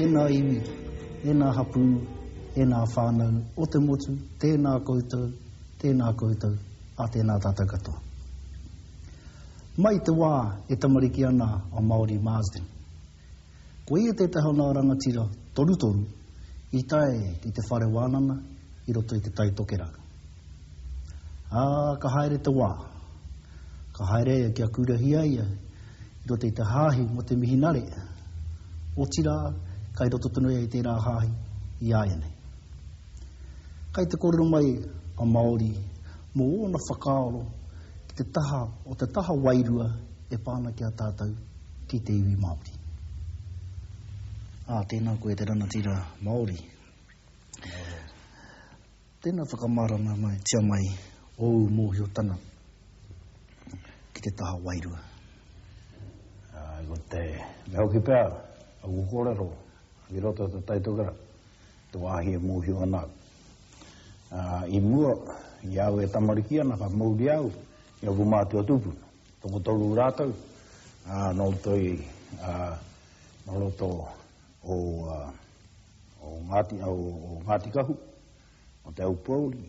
E ngā iwi, e ngā hapū, e ngā whānau o te motu, tēnā koutou, tēnā koutou, a tēnā tātou katoa. Mai te wā e tamariki ana a Māori Marsden, ko ia tētahi o ngā rangatira torutoru i tae ki te whare wānana i roto i te Tai Tokerau. Ā, ka haere te wā, ka haere ia kia kurahia ia i roto i te hāhi mō te mihinare, otirā, kai roto tonu ia i tērā hāhi i āianei. Kai te kōrero mai a Māori mō ōna whakaaro ki te taha o te taha wairua e pā ana ki a tātou, ki te iwi Māori. Ā, tēnā koe te ranatira Māori. Tēnā whakamārama mai, tia mai ōu mōhiotanga ki te taha wairua. Ā, ko te mea hoki pea, aku kōrero ki roto o Te Tai Tokerau, te wāhi e mōhio ana au. Ā, i mua, i a au e tamariki ana, ka mauria au i aku mātua tūpuna. Tokotoru rātou, ā, nō roto i, ā, nō roto o, ā, o Ngāti, o, o Ngāti Kahu, o Te Aupōuri,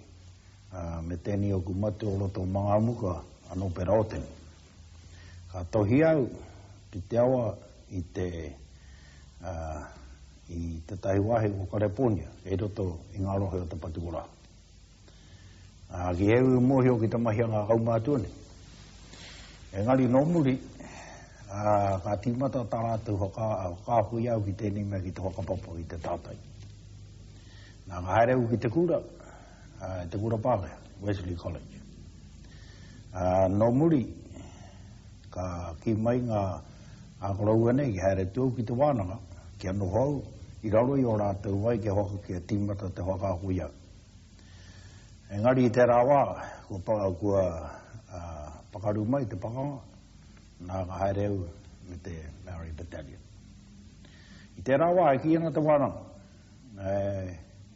ā, me tēnei oku matua o roto o Mangamuka, a Nōpera Ōtene. Ka tohi au ki te awa i te, ā, i tētahi wāhi ko Kareponia, kei roto i ngā rohe o Te Patukoraha. Ā, ki au i mōhio ki te mahi a ngā kaumātua nei. Engari nō muri, ā, ka tīmata tā rātou whaka, whakaako i au ki tēnei mea ki te whakapapa, ki te tātai. Nā, ka haere au ki te kura, ā, te kura Pākehā, Wesley College. Ā, nō muri, ka kī mai ngā, ngā koroua nei ki haere atu au ki te wānanga, kia noho au i raro i ō rātou wai kia whaka, kia tīmata te whakaako i au. Engari i tērā wā, kua, kua pakaru mai te pakanga, nā ka haere au me te Maori Battalion. I tērā wā, e kī ana te wānanga,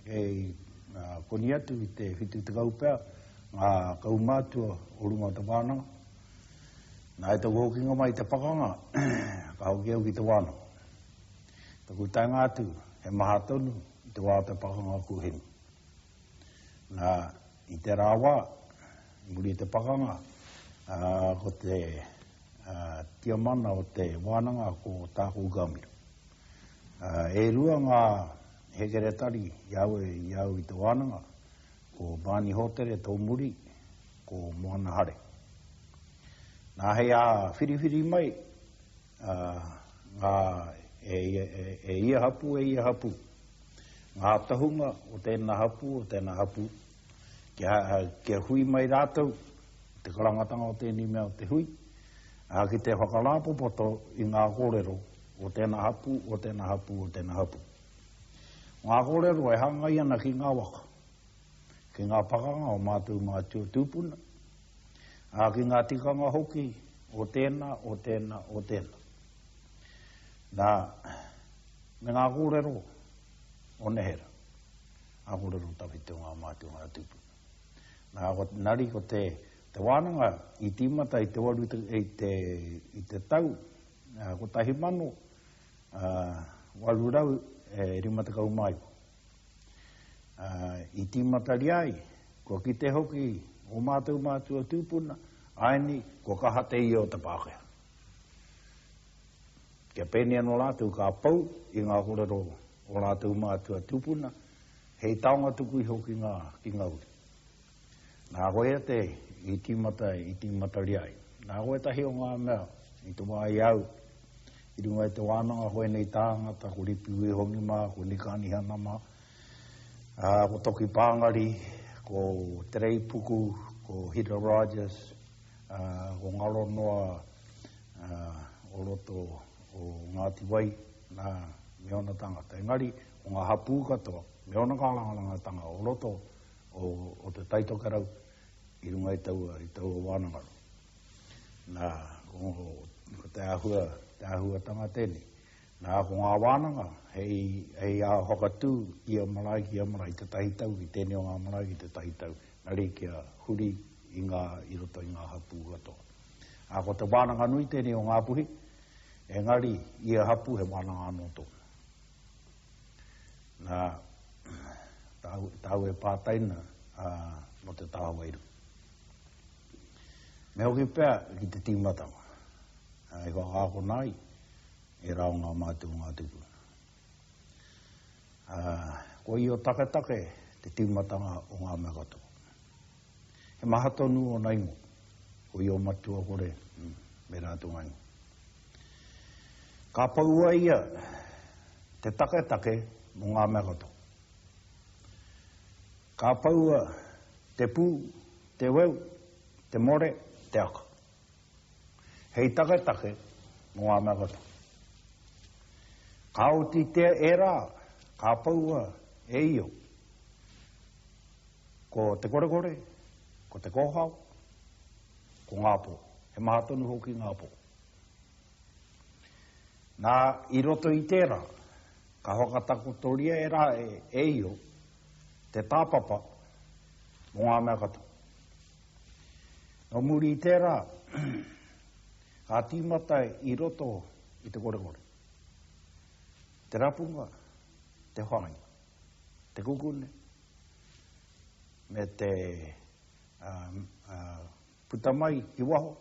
kei koni atu i te 70 pea ngā kaumātua o runga o te wānanga. Nā i taku hokinga mai i te pakanga, ka hoki au ki te wānanga. Taku taenga atu, he maha tonu i te wā o te pakanga kūhinu. Nā, i tērā wā, i muri i te pakanga, ko te tiamana o te wānanga ko Tākou Gamiro. E rua ngā hekeretari i au, i au i te wānanga, ko Barney Hōtere tō muri, ko Moana Hare. Nā, hei ā whiriwhiri mai, ngā, e, e, e ia hapū, e ia hapū. Ngā tohunga o tēnā hapū, o tēnā hapū, kia, kia hui mai rātou, te karangatanga o tēnei mea o te hui, ā, ki te whakarāpopoto i ngā kōrero o tēnā hapū, o tēnā hapū, o tēnā hapū. Ngā kōrero e hāngai ana ki ngā waka, ki ngā pakanga o mātou mātua tūpuna, ā, ki ngā tikanga hoki o tēnā, o tēnā, o tēnā. Nā, me ngā kōrero o nehera, ngā kōrero tawhito o ngā mātua, ngā tūpuna. Nā, ko, nari ko te, te wānanga i tīmata i te waru, i te, i te tau 1859. Ā, i tīmataria ai, kua kite hoki ō mātou mātua tūpuna, āeni, kua kaha te ia o te Pākehā. Kia pēnei anō rātou ka pau i ngā kōrero o rātou mātua tūpuna, hei taonga tuku iho ki ngā, ki ngā uri. Nā koia te i tīmata, i tīmataria ai. Nā koetahi o ngā mea i te wā i au, i runga i te wānanga ko ēnei tāngata, ko Ripi Wihongi mā, ko Nika Nihana mā, ā, ko Toki Pāngari, ko Te Reipuku, ko Hira Rogers, ā, ko Ngaronoa, ā, o roto o Ngāti Wai, nā, me ōna tāngata. Engari, ko ngā hapū katoa, me ōna kārangarangatanga o roto o Te Tai Tokerau i runga i taua, i taua wānanga rā. Nā, ko, ko te āhua, te āhuatanga tēnei. Nā, ko ngā wānanga, hei, hei ā whakatū ki ia marae, ki ia marae, i tētahi tau, ki tēnei o ngā marae, ki tētahi tau, engari kia huri i ngā, i roto i ngā hapū katoa. Ā, ko te wānanga nui tēnei o Ngāpuhi, engari ia hapū he wānanga anō tōna. Nā, tāu, tāu e pātai na, ā, mō te taha wairua. Me hoki pea ki te tīmatanga, ā, i whakaakona ai ērā o ngā mātua o ngā tūpuna. Ā, ko Io taketake te tīmatanga o ngā mea katoa. He maha tonu ōna ingoa, ko Io matua kore me rātou ngā ingoa. Ka poua ia te taketake mō ngā mea katoa. Ka poua te pū, te weu, te more, te aka. Hei taketake mō ngā mea katoa. Ka oti te ērā, ka poua e Io. Ko te korekore, ko te kōhao, ko ngā pō. He maha tonu hoki ngā pō. Nā, i roto i tērā, ka whakatakotoria e rā e Io te tāpapa mō ngā mea katoa. Nō muri i tērā, ka tīmata i roto i te korekore. Te rapunga, te whāinga, te kukune, me te puta mai ki waho,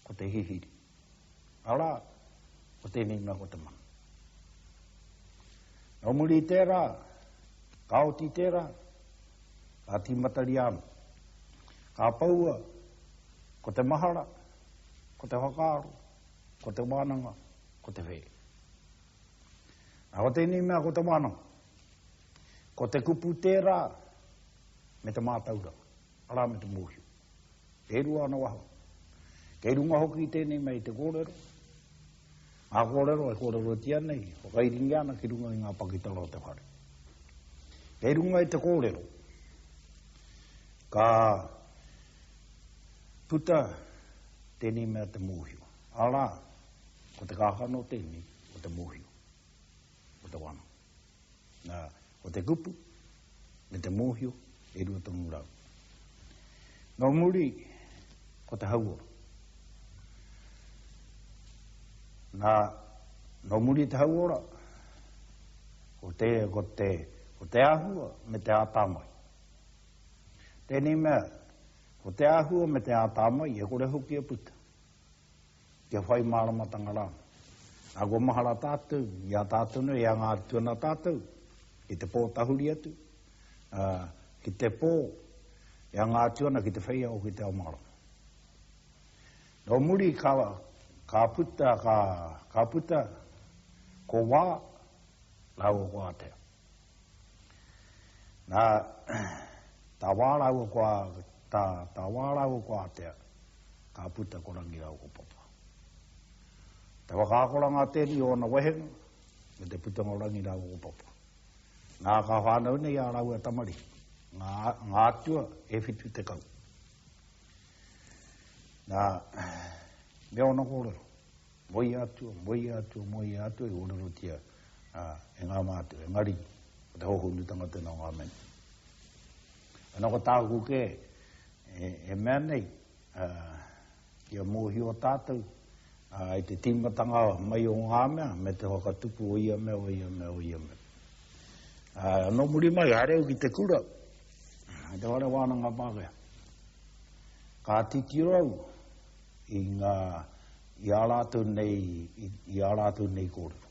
ko te hihiri. Arā, ko tēnei mea ko te mana. Nō muri i tērā, ka oti tērā, ka tīmataria anō. Ka poua ko te mahara, ko te whakaaro, ko te wānanga, ko te whē. Nā, ko tēnei mea ko te wānanga. Ko te kupu tērā me te mātauranga, arā me te mōhio. E rua ana waho. Kei runga hoki i tēnei mea i te kōrero, ngā kōrero e kōrerotia nei, whakairingia ana ki runga i ngā pakitara o te whare. Kei runga i te kōrero, ka puta tēnei mea te mōhio. Arā, ko te kākano tēnei, ko te mōhio, ko te wānanga. Nā, ko te kupu me te mōhio e 300. Nō muri, ko te hauora. Nā, nō muri te hauora, ko te, ko te, ko te āhua me te ātamai. Tēnei mea, ko te āhua me te ātamai e kore hoki e puta. Kia whai māramatanga rā. Nā, kua mahara tātou, i a tātou nei, i a ngā atua nā tātou, ki te pō tahuri atu, ā, ki te pō, i a ngā atua ana ki te wheiao ki te ao mārama. Nō muri ka, ka puta, ka, ka puta ko Wā rāua ko Ātea. Nā, tā Wā rāua ko, tā, tā Wā rāua ko Ātea, ka puta ko Rangi rāua ko Papa. Te whakaakoranga tēnei o ōna wehenga, me te putanga o Rangi rāua ko Papa. Nā, ka whānau nei ā rāua tamariki, ngā, ngā atua e 70. Nā, me ōna kōrero. Mo ia atua, mo ia atua, mo ia atua i kōrerotia e ngā mātua. Engari, ko te hōhonutanga tēnā o ngā mea. Ana ko tāku kē, e, e mea nei, kia mōhio tātou i te tīmatanga mai o ngā mea me te whakatupu o ia mea, o ia mea, o ia mea. Nō muri mai, haere au ki te kura, i te whare wānanga Pākehā. Ka titiro au i ngā, i ā rātou nei, i, i ā rātou nei kōrero.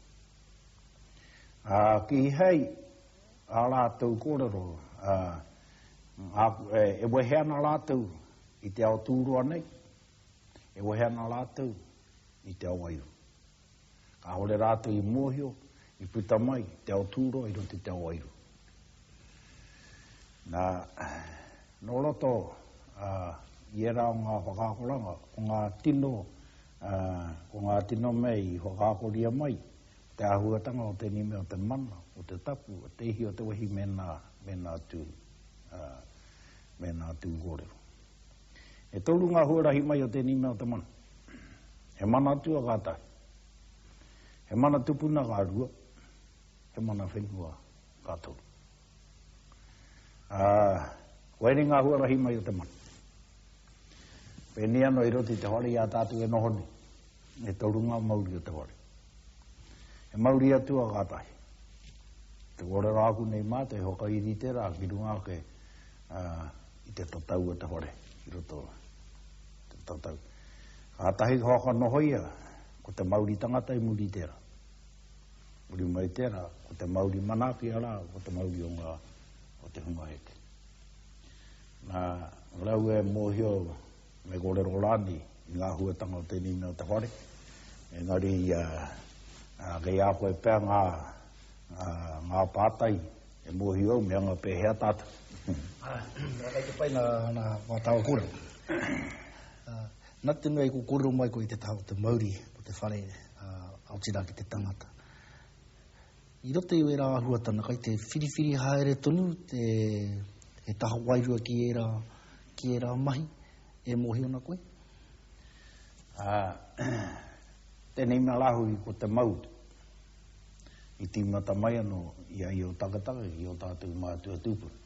Ā, kīhai ā rātou kōrero, ā, ā, e, e wehe ana rātou i te ao tūroa nei, e wehe ana rātou i te ao wairua. Kāore rātou i mōhio, i puta mai te ao tūroa i roto i te ao wairua. Nā, nō roto ā, i ērā o ngā whakaakoranga, ko ngā tino, ā, ko ngā tino mea i whakaakoria mai, te āhuatanga o tēnei mea o te mana, o te tapu, o te ihi, o te wehi mēnā, mēnā tū, ā, mēnā tū kōrero. E toru ngā huarahi mai o tēnei mea o te mana. He mana atua ka tahi. He mana tupuna ka rua. He mana whenua ka toru. Ā, ko ēnei ngā huarahi mai o te mana. Pēnei anō i roto i te whare i a tātou e noho nei, e toru ngā mauri o te whare. He mauri atua ka tahi. Te kōrero āku nei mātou he whakairi tērā ki runga ake i te tatau o te whare, ki roto te tatau. Kātahi ka whakanohoia ko te mauri tangata i muri i tērā. Muri mai tērā, ko te mauri manaaki arā, ko te mauri o ngā, o te hunga heke. Nā, rau e mōhio me kōrero rānei i ngā āhuatanga o tēnei mea o te whare, engari kei a koe pea ngā, ngā pātai e mōhio au me anga pēhea tātou. Āe, kei te pai ngā, ngā, ngā tāua kōrero. Nā te mea i kōrero mai koe i te taha o te mauri o te whare, otirā ki te tangata. I roto i wērā āhuatanga, kai te whiriwhiri haere tonu te, he taha wairua ki ērā, ki ērā mahi, e mōhio ana koe? Ā, tēnei mea rā hoki ko te mauri. I tīmata mai anō i a Io Taketake ki ō tātou mātua tūpuna.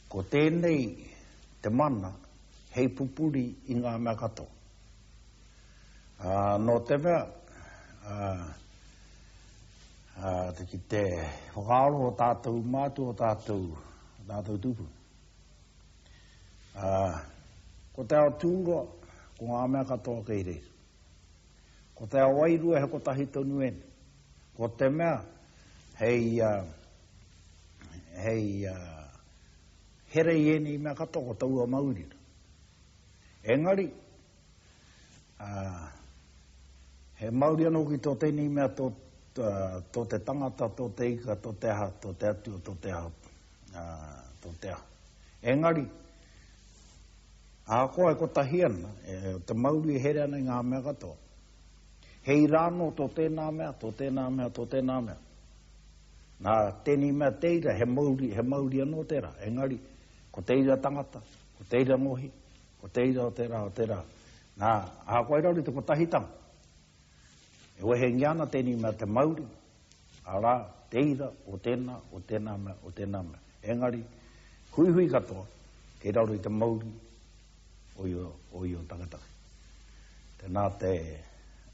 Ko tēnei te mana hei pupuri i ngā mea katoa. Ā, nō te mea, ā, ā, te ki te whakaaro o tātou mātua, o tātou, o tātou tūpuna. Ā, ko te ao tūroa, ko ngā mea katoa kei reira. Ko te ao wairua he kotahi tonu ēnei. Ko te mea hei, ā, hei, ā, here i ēnei mea katoa ko taua mauri rā. Engari, Ā, he mauri anō hoki tō tēnei mea, tō, tō te tangata, tō te ika, tō te aha, tō te atua, tō te aha, ā, tō te aha. Engari, ahakoa e kotahi ana, e, te mauri e here ana i ngā mea katoa, he ira anō tō tēnā mea, tō tēnā mea, tō tēnā mea. Nā, tēnei mea te ira, he mauri, he mauri anō tērā, engari, ko te ira tangata, ko te ira ngohi, Ko te ira o te rā, o te rā. Nā, ahakoa i raro i te kotahitanga, e wehengia ana tēnei mea te mauri, arā, te ira o tēnā, o tēnā mea, o tēnā mea. Engari, huihui katoa, kei raro i te mauri o ia, o ia taketake. Tēnā te,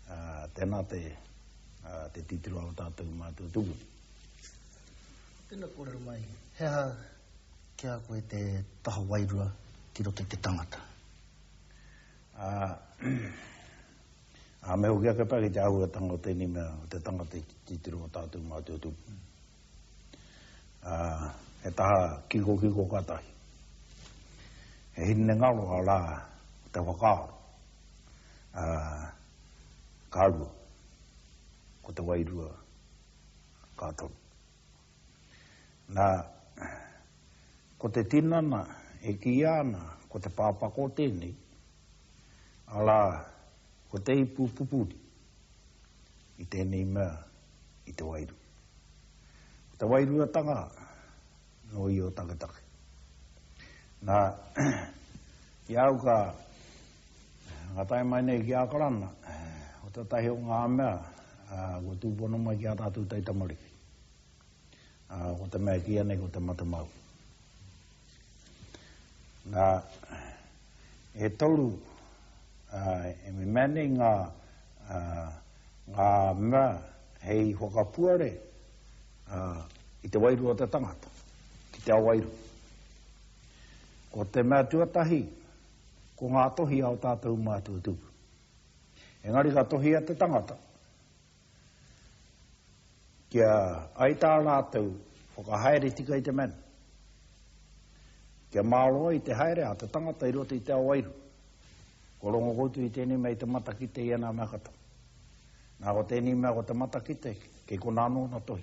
uh, tēnā te, uh, te titiro a o tātou mātua tūpuna. Tēnā kōrero mai, he aha Ki a koe te taha wairua ki roto i te tangata. Ā, ā, me hoki ake pea ki te āhuatanga o tēnei mea, o te tangata i te titiro o tātou mātua tūpuna. Ā, he taha kikokiko ka tahi. He hinengaro, arā, o te whakaaro. Ā, ka rua, ko te wairua ka toru. Nā, ko te tinana e kīia ana ko te pāpako tēnei, arā, ko te ipu pupuri i tēnei mea i te wairua. Ko te wairuatanga nō Io taketake. Nā, i a au ka, ka tae mai nei ki Ākarana, ko tētahi o ngā mea, kua tūpono mai ki ā tātou taitamariki. Ā, ko te mea e kīia nei ko te mate mau. Nā, e toru, ā, e mea nei ngā, ā, ngā mea hei whakapuare, ā, i te wairua o te tangata, ki te ao wairua. Ko te mea tuatahi, ko ngā tohi a ō tātou mātua tūpuna. Engari ka tohia te tangata, Kia ai tā rātou whakahaere tika i te manu. Kia mārō ai te haere a te tangata i roto i te ao wairua. Kua rongo koutou i tēnei mea i te matakite i ēnā mea katoa. Nā, ko tēnei mea ko te matakite, kei konā anō ōna tohi.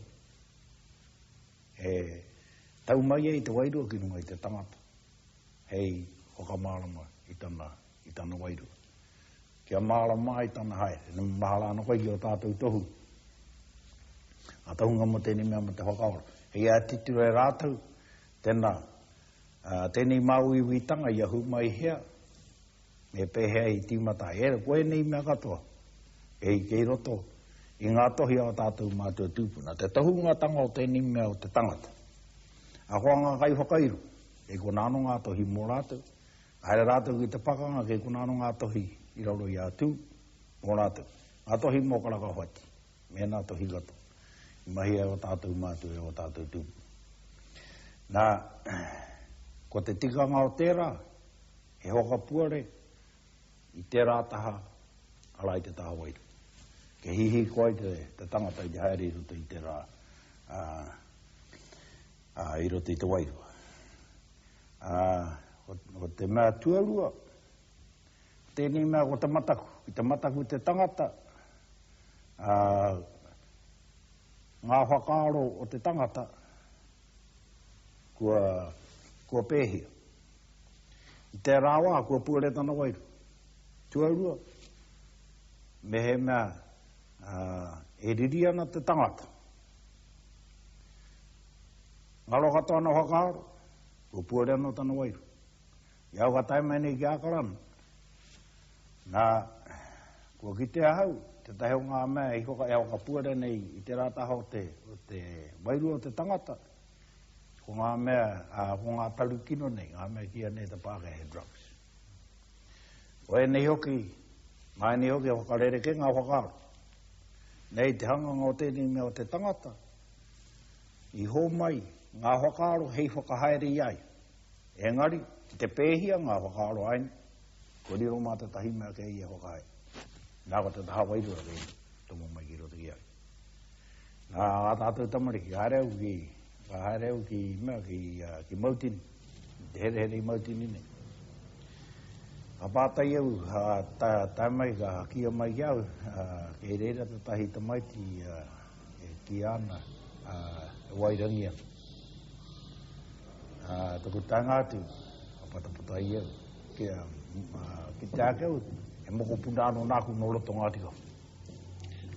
E tau mai ai te wairua ki runga i te tangata, hei whakamārama i tana, i tana wairua. Kia mārama ai tana haere. Nā, mahara ana koe ki ō tātou tohu. Ngā tohunga mō tēnei mea mō te whakaora. Hei ā titiro e rātou, tēnā, tēnei māuiuitanga i ahu mai hea, me pēhea i tīmata ai. E, ko ēnei mea katoa, kei, kei roto i ngā tohi a ō tātou mātua tūpuna. Te tohungatanga o tēnei mea o te tangata. Ahakoa ngā kaiwhakairo, kei konā anō ngā tohi mō rātou, Haere rātou ki te pakanga kei konā anō ngā tohi i raro i a Tū mō rātou. Ngā tohi mō Karakawhati, me ēnā tohi katoa. I mahia e ō tātou mātua, e ō tātou tūpuna. Nā, ko te tikanga o tērā, he whakapuare i tērā taha, arā i te taha wairua. Kia hihiko ai te, te tangata i te haere i roto i tērā, ā, ā, i roto i te wairua. Ā, ko, ko te mea tuarua, tēnei mea ko te mataku. Ki te mataku te tangata, ā, ngā whakaaro o te tangata, kua, kua pēhia. I tērā wā, kua puare tana wairua. Tuarua, mehemea e riri ana te tangata, ngaro katoa ana whakaaro, kua puare anō tana wairua. I au ka tae mai nei ki Ākarana, nā, kua kite ahau, tētahi o ngā mea i whaka, e whakapuare nei i tērā taha o te, o te wairua o te tangata, ko ngā mea, ā, ko ngā taru kino nei, ngā mea kīia nei e te Pākehā he drugs. Ko ēnei hoki, mā ēnei hoki e whakarerekē ngā whakaaro. Nei te hanganga o tēnei mea o te tangata, i hōmai ngā whakaaro hei whakahaere i a ia. Engari, ki te pēhia ngā whakaaro aini, kua riro mā tētahi mea kei ia whakahaere. Nā, ko te taha wairua kei tomo mai ki roto ki a ia. Nā ā tātou tamariki, ka haere au ki, ka haere au ki mea, ki, ki Mautini, te herehere i Mautini nei. Ka pātai au, ta, tae mai, ka kīia mai ki au, kei reira tētahi tamaiti e kīia ana, e wairangi ana. Ā, taku taenga atu, ka patapatai au, kia, ki te ake au, he mokopuna anō nāku nō roto Ngāti Kahu.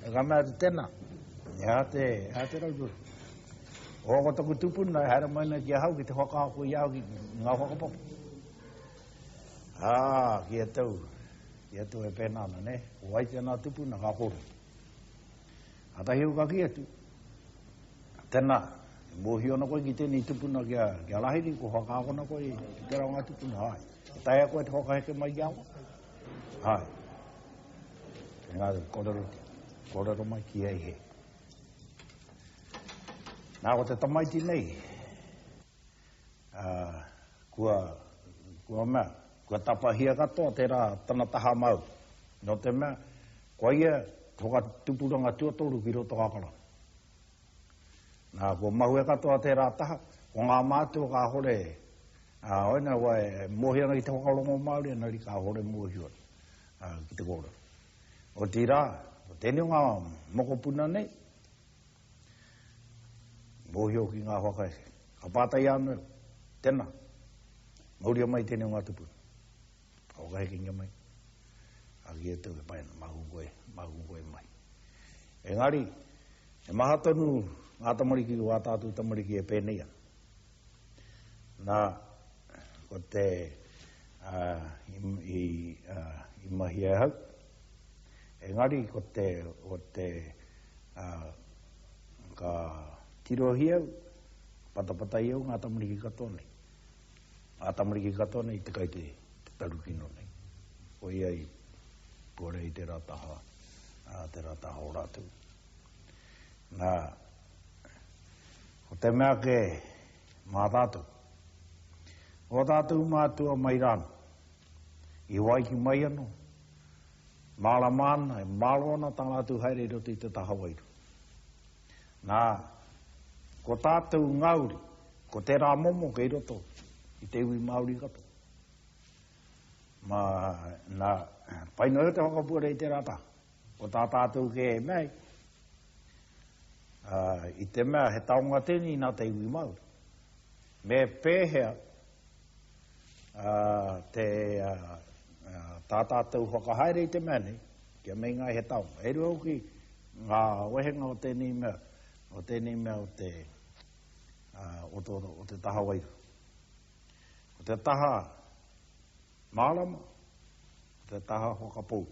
E ka mea atu tēnā, he aha te, he aha te raururu. O ko taku tupuna e haere mai nei ki ahau ki te whakaako i a au ki ngā whakapapa. Ā, ki a tau, ki a tau e pēnā ana, nē? Ko wai tēnā tupuna, ka kōrero. Kātahi au ka kī atu, Tēnā, e mōhio ana koe ki tēnei tupuna ki a, ki a Rahiri, kua whakaakona koe i tērā o ngā tupuna, āe. Ka taea koe te whakaheke mai ki a koe? Āe. Engari, kōrerotia, kōrero mai ki ai he. Nā, ko te tamaiti nei, ā, kua, kua mea, kua tapahia katoa tērā tana taha mau. Nō te mea, koa ia te whakatupuranga tuatoru ki roto Ākarana. Nā, kua mahue katoa tērā taha, ko ngā mātua kāhore, ā, hoina wā e mōhio ana ki te whakarongo Māori, engari kāhore mōhio ana ki te kōrero. Otirā, ko tēnei o ngā mokopuna nei, Mōhio ki ngā whakaeke. Ka pātai anō, Tēnā, mauria mai tēnei o ngā tupuna. Ka whakaekengia mai. Ka kī atu, e pai ana, māku koe, māku koe mai. Engari, he maha tonu ngā tamariki o ā tātou tamariki e pēnei ana. Nā, ko te, uh, i, i, uh, i mahi e hau, Engari ko te, ko te, ā, ka tirohia au, patapatai au ngā tamariki katoa nei. Ngā tamariki katoa nei te kai te, te taru kino nei. Koia i puare i tērā taha, ā, tērā taha o rātou. Nā, ko te mea kē, mā tātou. Ō tātou mātua mai rānō, i waiki mai anō, Mārama ana, e māro ana tā rātou haere i roto i te taha wairua. Nā, ko tātou ngā uri, ko tērā momo kei roto i te iwi Māori katoa. Mā, nā, pai noa iho te whakapuare i tērā taha. Ko tā tātou kē e mea ai, ā, i te mea he taonga tēnei nā te iwi Māori. Me pēhea ā, te, ā, tā tātou whakahaere i te mea nei, kia meinga ai he taonga. E rua hoki ngā wehenga o tēnei mea, o tēnei mea o te, ā, o tō, o te taha wairua. Ko te taha mārama, ko te taha whakapou.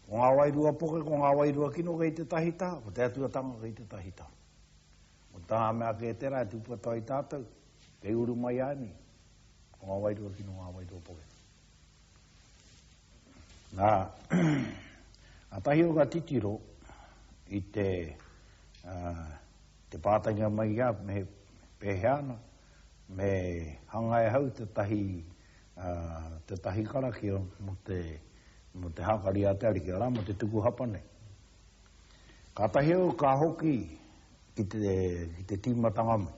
Ko ngā wairua poke, ko ngā wairua kino kei tētahi taha, ko te atuatanga kei tētahi taha. Ko tā mea kē tērā e tūpato ai tātou, kei uru mai ānei, ko ngā wairua kino, ngā wairua poke. Nā, kātahi au ka titiro i te, Te pātainga mai i a me pēhea ana, me hanga e hau tētahi, tētahi karakia mō te, mō te hākari a te Ariki, arā, mō te tuku hapa nei. Kātahi au ka hoki ki te, ki te tīmatanga mai,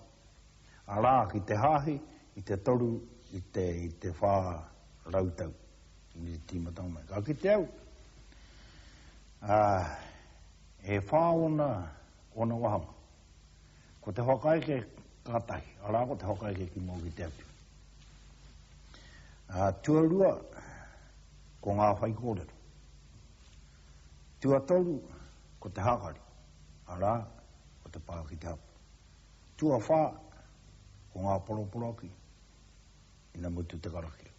arā, ki te hāhi i te toru, i te, i te 400 tau i te tīmatanga mai. Ka kite au, ā, e whā ōna, ōna wāhanga. Ko te whakaeke ka tahi, arā ko te whakaeke ki mua ki te Atua. Ā, tuarua, ko ngā whaikōrero. Tuatoru, ko te hākari, arā, ko te pā ki te hapū. Tuawhā, ko ngā poroporoaki, ina mutu te karakia.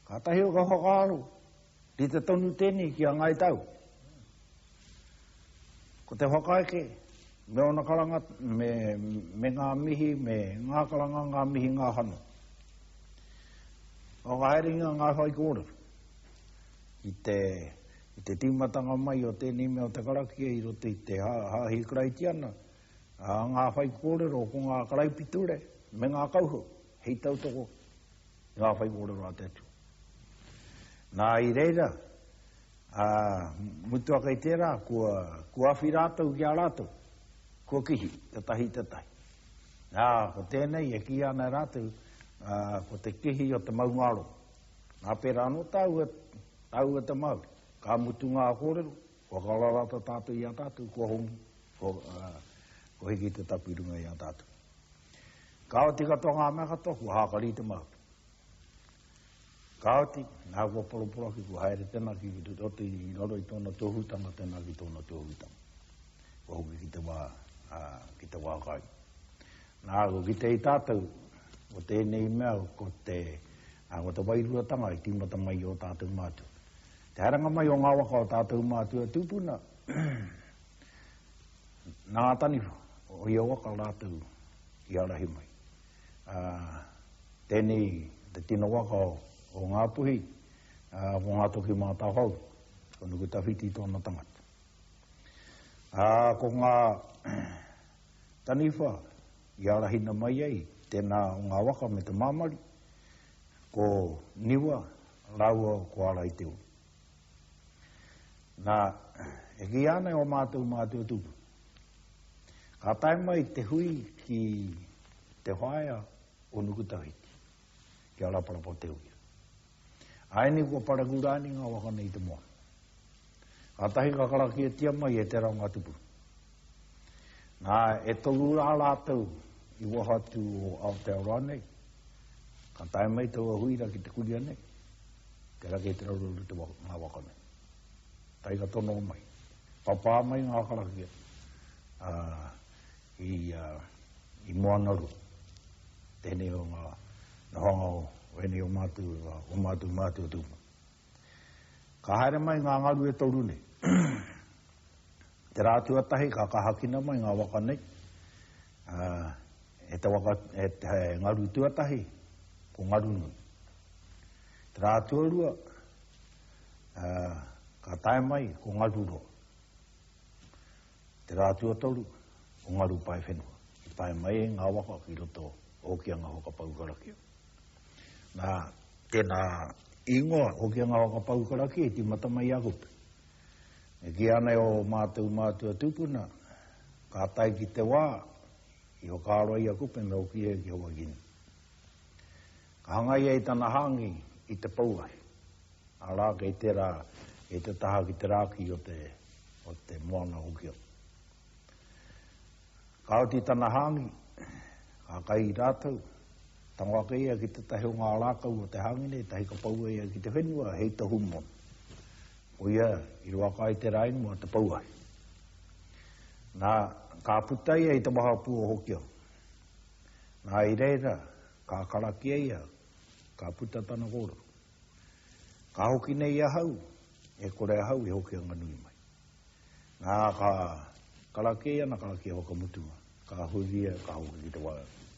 Kātahi au ka whakaaro, Rite tonu tēnei ki a Ngāi Tahu. Ko te whakaeke me ōna karanga, me, me ngā mihi, me ngā karanga, ngā mihi, ngā hano. Whakahaerengia ngā whaikōrero i te, i te tīmatanga mai o tēnei mea o te karakia i roto i te hāhi Karaitiana, ā, ngā whaikōrero ko ngā karaipiture me ngā kauhau hei tautoko i ngā whaikōrero a te Atua. Nā, i reira, ā, mutu ake i tērā, kua, kua awhi rātou ki a rātou, kua kihi, tētahi i tētahi. Nā, ko tēnei e kīia ana e rātou, ā, ko te kihi o te maungārongo. Nā, pērā anō tāua, tāua te Māori, ka mutu ngā kōrero, kua kararata tātou i a tātou, kua hongi, kua, ā, kua hiki te tapu i runga i a tātou. Ka oti katoa ngā mea katoa, kua hākari te Māori. Kāti, nā kua poroporoaki, kua haere tēnā ki roto i raro i tōna tohutanga, tēnā ki tōna tohutanga. Kua hoki ki te wā, ā, ki te wā kai. Nā, kua kite i tātou, ko tēnei mea, ko te, ā, ko te wairuatanga i tīmata mai i ō tātou mātua. Te haerenga mai o ngā waka o tātou mātua tūpuna, nā ngā taniwha o ia waka rātou i ārahi mai. Ā, tēnei te tino waka o Ngāpuhi, ā, ko Ngātokimatawhau, ko Nukutawhiti tōna tangata. Ā, ko ngā taniwha i ārahina mai ai tēnā o ngā waka me te māmari, ko Niwa rāua ko Āraiteuru. Nā, e kīia ana e ō mātou mātua tūpuna, Ka tae mai te hui ki te whaea o Nukutawhiti, ki a Raparapa Te Uira. Āianei kua parekura ani ngā waka nei i te moana. Kātahi ka karakiatia mai e tērā o ngā tupuna. Nā, e toru rā rātou i waho atu o Aotearoa nei, ka tae mai taua hui rā ki te kuria nei, tērā kei te raururu te waka, ngā waka nei. Tai ka tono mai. Papā mai ngā karakia i, i Moanarua. Tēnei o ngā nohanga o ēnei o mātou, o mātou mātua tūpuna. Ka haere mai ngā ngaru e toru nei. Te rā tuatahi ka kahakina mai ngā waka nei. E te waka, e te ngaru tuatahi, ko Ngarunui. Te rā tuarua, Ā, ka tae mai ko Ngaruroa. Te rā tuatoru, ko Ngarupaewhenua, i pae mai ai ngā waka ki roto o Hokianga Whakapau Karakia. Nā, tēnā ingoa, Hokianga Whakapau Karakia, i tīmata mai i a Kupe. E kīia ana e ō mātou mātua tūpuna, ka tae ki te wā i whakaaro ai a Kupe me hoki ia ki Hawaiki nei. Ka hangaia i tana hāngi i te pouahi. Arā, kei tērā, kei te taha ki te rāki o te, o te moana Hokianga. Ka oti tana hāngi, ka kai i rātou, tango ake ia ki tētahi o ngā rākau o te hāngi nei, tahi ka paua ia ki te whenua hei tohu mōna. Koia i roaka ai tērā ingoa, te pouahi. Nā, ka puta ia i te wahapū o Hokianga. Nā, i reira, ka karakia ia, ka puta tana kōrero. Ka hoki nei ahau, e kore ahau e Hokianga nui mai. Nā, ka karakia ana karakia whakamutunga, ka huria, ka hoki ki te wā,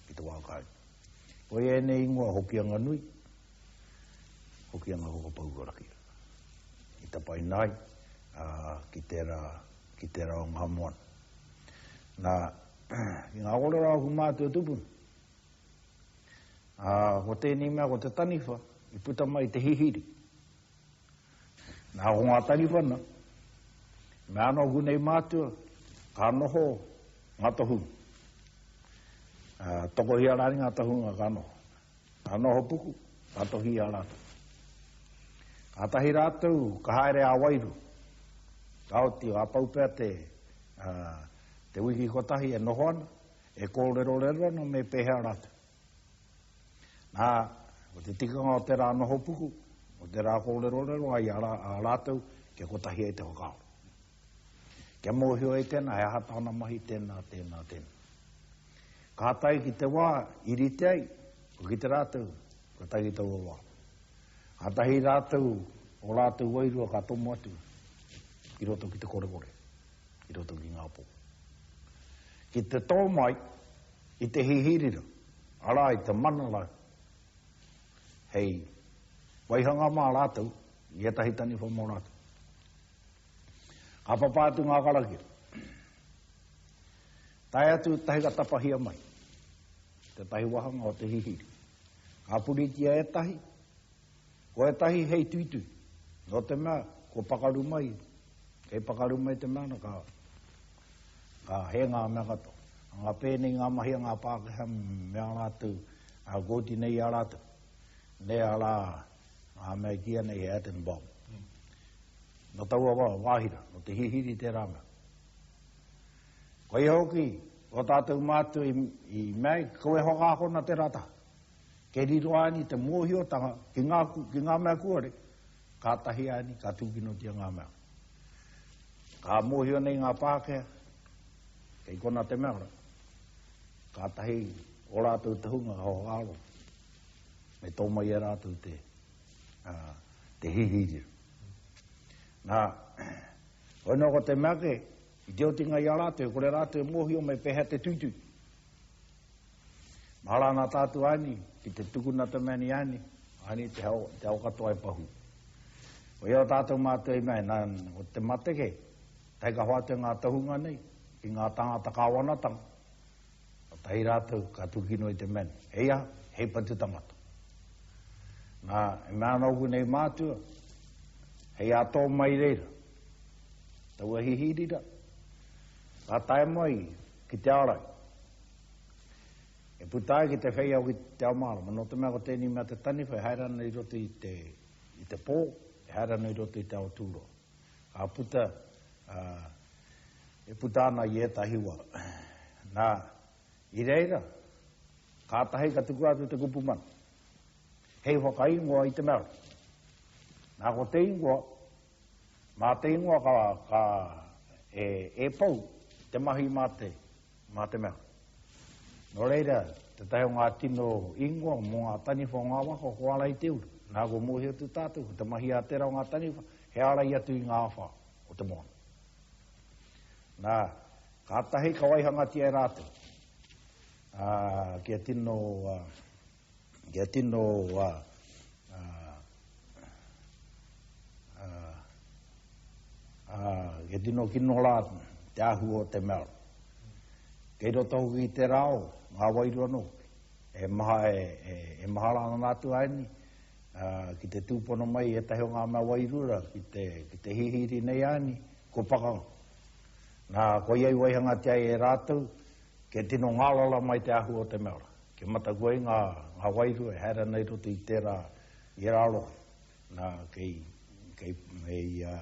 ki te wā kāinga. Koia ēnei ingoa Hokianga nui, Hokianga whakapau karakia. I tapaina ai, ā, ki tērā, ki tērā o ngā moana. Nā, ki ngā kōrero a ōku mātua tupuna, ā, ko tēnei mea ko te taniwha i puta mai i te hihiri. Nā, ko ngā taniwha na, mea ana ōku nei mātua, ka noho ngā tohunga. Ā, tokohia rānei ngā tohunga ka noho. Ka noho puku, ka tohi i a rātou. Kātahi rātou ka haere ā-wairua. Ka oti, ka pau pea te, te wiki kotahi e noho ana, e kōrerorero ana me pēhea rātou. Nā, ko te tikanga o te rā noho puku, o te rā kōrerorero ai a, a rātou kia kotahi ai te whakaaro. Kia mōhio ai tēnā, he aha tāna mahi, tēnā, tēnā, tēnā. Ka tae ki te wā i rite ai, kua kite rātou, kua tae ki taua wā. Kātahi rātou, ō rātou wairua ka tomo atu ki roto ki te korekore, ki roto ki ngā pō. Ki te tō mai i te hihirira, arā i te mana rā, hei waihanga mā rātou i ētahi taniwha mō rātou. Ka papa atu ngā karakia. Tae atu tahi ka tapahia mai tētahi wāhanga o te hihiri. Ka puritia ētahi, ko ētahi hei tuitui, nō te mea kua pakaru mai, kei pakaru mai te mea ana ka, ka hē ngā mea katoa. Ngā pēnei ngā mahi a ngā Pākehā me ā rātou, ā kōti nei i a rātou, nē arā ngā mea e kīia nei he atom bomb. Nō taua wā, wāhira, nō te hihiri tērā mea. Koia hoki, ō tātou mātua i, i mea, kaua e whakaakona tērā taha. Kei riro āni te mōhiotanga ki ngā, ki ngā mea kuare, kātahi āni ka tūkinotia ngā mea. Ka mōhio nei ngā Pākehā, kei kona te mea ora, kātahi ō rātou tohunga ka whakaaro, me tō mai e rātou te, uh, te hihiri. Nā, hoi nō ko te mea ke, i te otinga i a rātou, e kore rātou e mōhio me pēhea te tuitui. Mahara ana tātou āni, ki te tukuna te mea ni āni, āni te ao, te ao katoa e pahū. Koia o tātou mātou i mea, nā, ko te mate ke, tahi ka hoatu e ngā tohunga nei, ki ngā tāngata kāwanatanga, Kotahi rātou ka tūkino i te mea nei. Hei aha? Hei patu tangata. Nā, e mea ana ōku nei mātua, hei ā tō mai reira, taua hihirira, ka tae mai ki te ārai. E puta ai ki te whei ao ki te ao mārama, nō te mea ko tēnei mea te taniwha e haere ana i roto i te, i te pō, e haere ana i roto i te ao tūroa. Ka puta, ā, e puta ana i ētahi wā. Nā, i reira, kātahi ka tukua atu te kupu mana, hei whakaingoa i te mea rā. Nā, ko te ingoa, mā te ingoa ka, ka, e, e pou te mahi mā te, mā te mea. Nō reira, tētahi o ngā tino ingoa mō ngā taniwha o ngā waka ko Ārai-te-uru. Nā, kua mōhio atu tātou, ko te mahi a tērā o ngā taniwha, he ārai atu i ngā āwhā o te moana. Nā, kātahi ka waihangatia e rātou, ā, kia tino, ā, kia tino, ā, ā, ā, ā, kia tino kino rā te āhua o te mea. Kei roto hoki i tērā ao ngā wairua anō hoki, e maha, e, e, e mahara ana rātou āianei, ā, ki te tūpono mai i ētahi o ngā mea wairua ki te, ki te hihiri nei āianei, kua pakanga. Nā, koia i waihangatia ai e rātou, kia tino ngārara mai te āhua o te mea ora, kia mataku ai ngā, ngā wairua e haere ana i roto i tērā, i ērā rohe. Nā, kei, kei, hei, ā,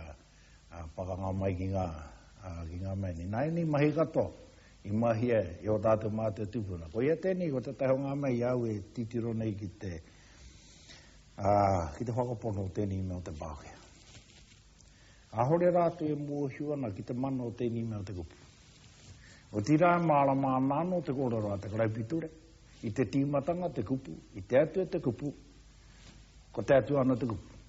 ā, pakanga mai ki ngā, ā, ki ngā mea nei. Nā ēnei mahi katoa i mahia e ō tātou mātua tūpuna. Koia tēnei, ko tētahi o ngā mea i a au e titiro nei ki te, ā, ki te whakapono o tēnei mea o te Pākehā. Kāhore rātou e mōhio ana ki te mana o tēnei mea o te kupu. Otirā e mārama ana anō te kōrero a te karaipiture, i te tīmatanga te kupu, i te Atua te kupu, ko te Atua anō te kupu.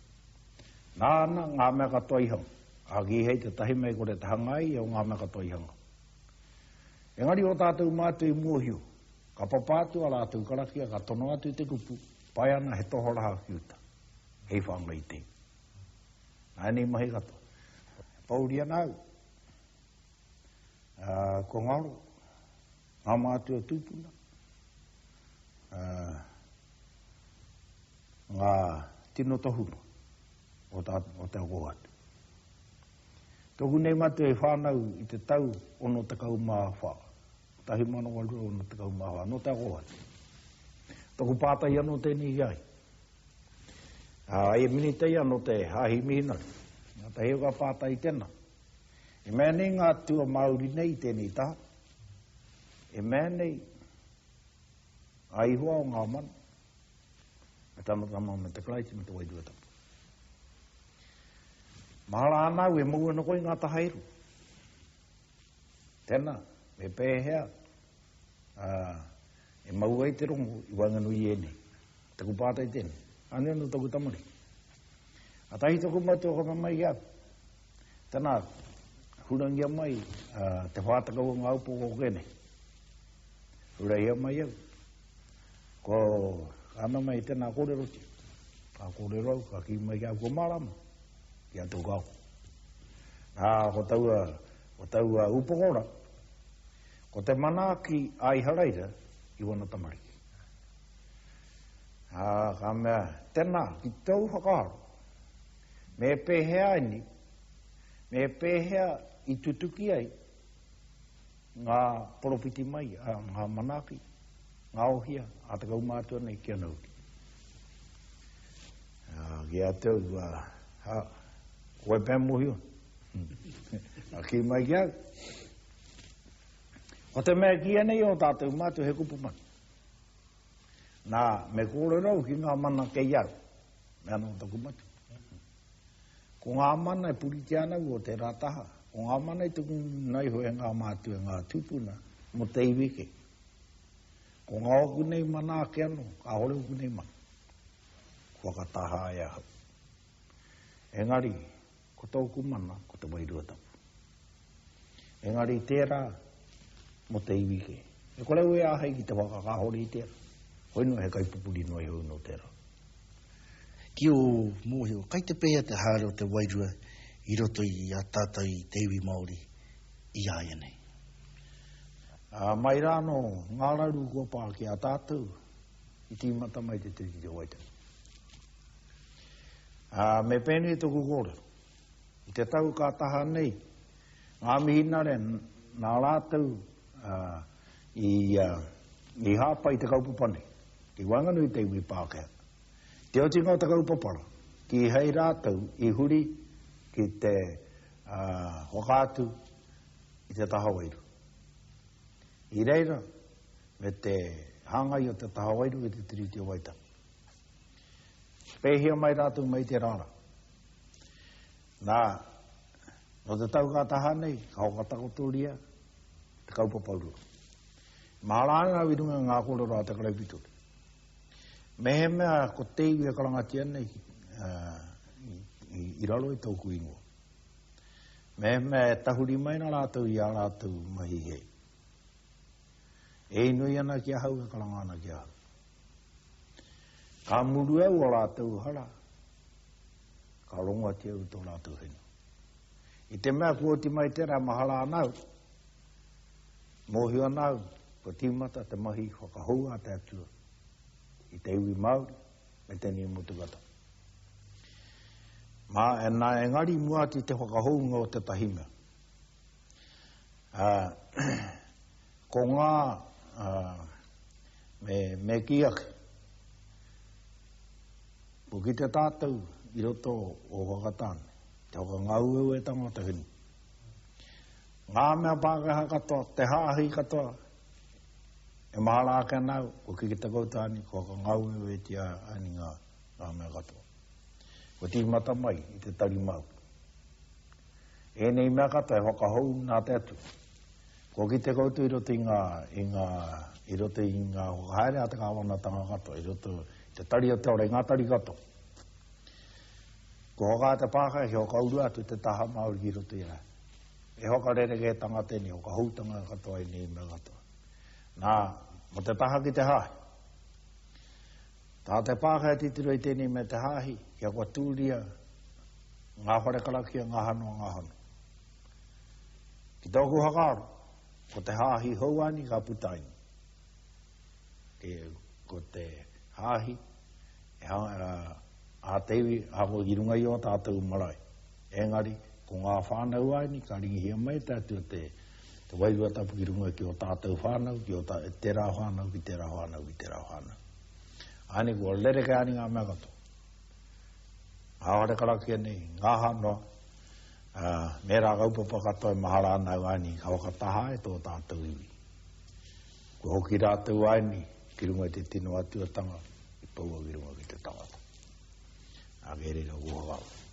Nāna ngā mea katoa i hanga, ā, kīhai tētahi mea i kore te hanga ai ia o ngā mea katoa i hanga. Engari ō tātou mātua i mōhio, ka papa atu ā rātou karakia, ka tono atu i te kupu, pae ana he tohoraha ki uta, hei whāngai i te iwi. Nā ēnei mahi katoa. E pōuri ana au. Ā, kua ngaro. Ngā mātua tūpuna, ngā tino tohunga o, tā, o te kōhatu. Tōku nei matua i whānau i te tau 64, 1864, nō te kōhatu. Tōku pātai anō tēnei ki a ia. Ā, e minita ia nō te Hāhi Mihinare. Nā te heo ka pātai tēnā. E mea nei ngā atua Māori nei i tēnei taha, e mea nei a Ihowa o ngā mano, me tana tama me te Karaiti me te Wairua Tapu. Mahara ana au e mau ana koe i ngā taha e rua. Tēnā, me pēhea ā, e mau ai te rongo i waenganui i ēnei. Taku pātai tēnei. Anei anō taku tamariki. Atahi taku matua ka mea mai ki a au. Tēnā, hurangia mai te 40 o ngā upoko o kēnei. Hurahia mai au. Ko ana mai tēnā kōrerotia. Ka kōrero au, ka kī mai ki a au, kua mārama ki a tōku ako. Nā, ko taua, ko taua upoko rā, ko te manaaki a Iharaira i wana tamariki. Ā, ka mea, tēnā, ki tōu whakaaro, Me pēhea ini, me pēhea i tutuki ai ngā poropiti mai, a, ngā manaaki, ngā ohia a te kaumātua nei ki ana uri. A, ki a tau, a, a, koe pea mōhio. A kī mai ki au. Ko te mea kīia nei o tātou mātua he kupu mana. Nā, me kōrero au ki ngā mana kei au. Me anō taku matua. Ko ngā mana e puritia ana au o tērā taha, ko ngā mana i tukuna iho e ngā mātua e ngā tūpuna mō te iwi kē. Ko ngā ōku nei mana ake anō, kāore ōku nei mana. Kua whakataha e ahau. Engari, ko tōku mana, ko te Wairua Tapu. Engari tērā mō te iwi kē. E kore au e āhei ki te whakakāhore i tērā. Hoi noa he kaipupuri noa iho nō tērā. Ki ō mōhio, kai te pēhea te haere o te wairua i roto i a tātou i te iwi Māori i āianei? Ā, mai rā anō ngā raru kua pā ki a tātou i tīmata mai te Tiriti o Waitangi. Ā, me pēnei tōku kōrero. I te tau ka taha nei, ngā mihinare nā rātou i, i hāpai te kaupapa nei, i waenganui i te iwi Pākehā. Te otinga o te kaupapa rā, kīhai rātou i huri ki te whakaatu i te taha wairua. I reira, me te hāngai o te taha wairua ki te Tiriti o Waitangi. Pēhia mai rātou mai te rāra. Nā, nō te tau ka taha nei, ka whakatakotoria te kaupapa rua. Mahara ana au i runga i ngā kōrero a te karaipiture. Mehemea ko te iwi e karangatia nei uh, i, i, i raro i tōku ingoa. Mehemea e tahuri mai na rātou i a rātou mahi he. E inoi ana ki ahau, e karanga ana ki ahau. Ka muru au o rātou hara, ka rongo atu au i tō rātou whenua. I te mea kua oti mai tērā mahara ana au, mōhio ana au, kua tīmata te mahi whakahou a te Atua i te iwi Māori me tēnei motu katoa. Mā, nā, engari mua atu i te whakahounga o tētahi mea. Ā, ko ngā, ā, me, me kī ake, kua kite tātou i roto o Whakatāne, te whakangāueuetanga o te whenua. Ngā mea Pākehā katoa, te hāhi katoa, e mahara ake ana au, kua kite koutou ani, kua whakangāueuetia ani ngā, ngā mea katoa. Kua tīmata mai i te Tari Māori. Ēnei mea katoa e whakahou nā te Atua. Kua kite koutou i roto i ngā, i ngā, i roto i ngā whakahaere a te kāwanatanga katoa, i roto i te tari o te ora, i ngā tari katoa. Kua whakaae te Pākehā kia whakaurua atu te taha Māori ki roto i a ia. He whakarerekētanga tēnei, whakahoutanga katoa ēnei mea katoa. Nā, mō te taha ki te hāhi. Tā te Pākehā titiro i tēnei mea te hāhi, kia kua tūria ngā whare karakia, ngā hano, ngā hano. Ki tōku whakaaro, Ko te hāhi hou āni ka puta ai. Ke, ko te hāhi e ha, a te iwi ahakoa ki runga i ō tātou marae. Engari, ko ngā whānau āni ka ringihia mai te Atua te, te Wairua Tapu ki runga ki ō tātou whānau, ki ō tā, tērā whānau, ki tērā whānau, ki tērā whānau. Āni, kua rerekē āni ngā mea katoa. Ngā whare karakia nei, ngā aha noa, ā, me rā kaupapa katoa e mahara ana au āni ka whakataha e tō tātou iwi. Kua hoki rātou āni ki runga i te tino atuatanga i poua ki runga ki te tangata. Ā, kei reira kua whakaaro.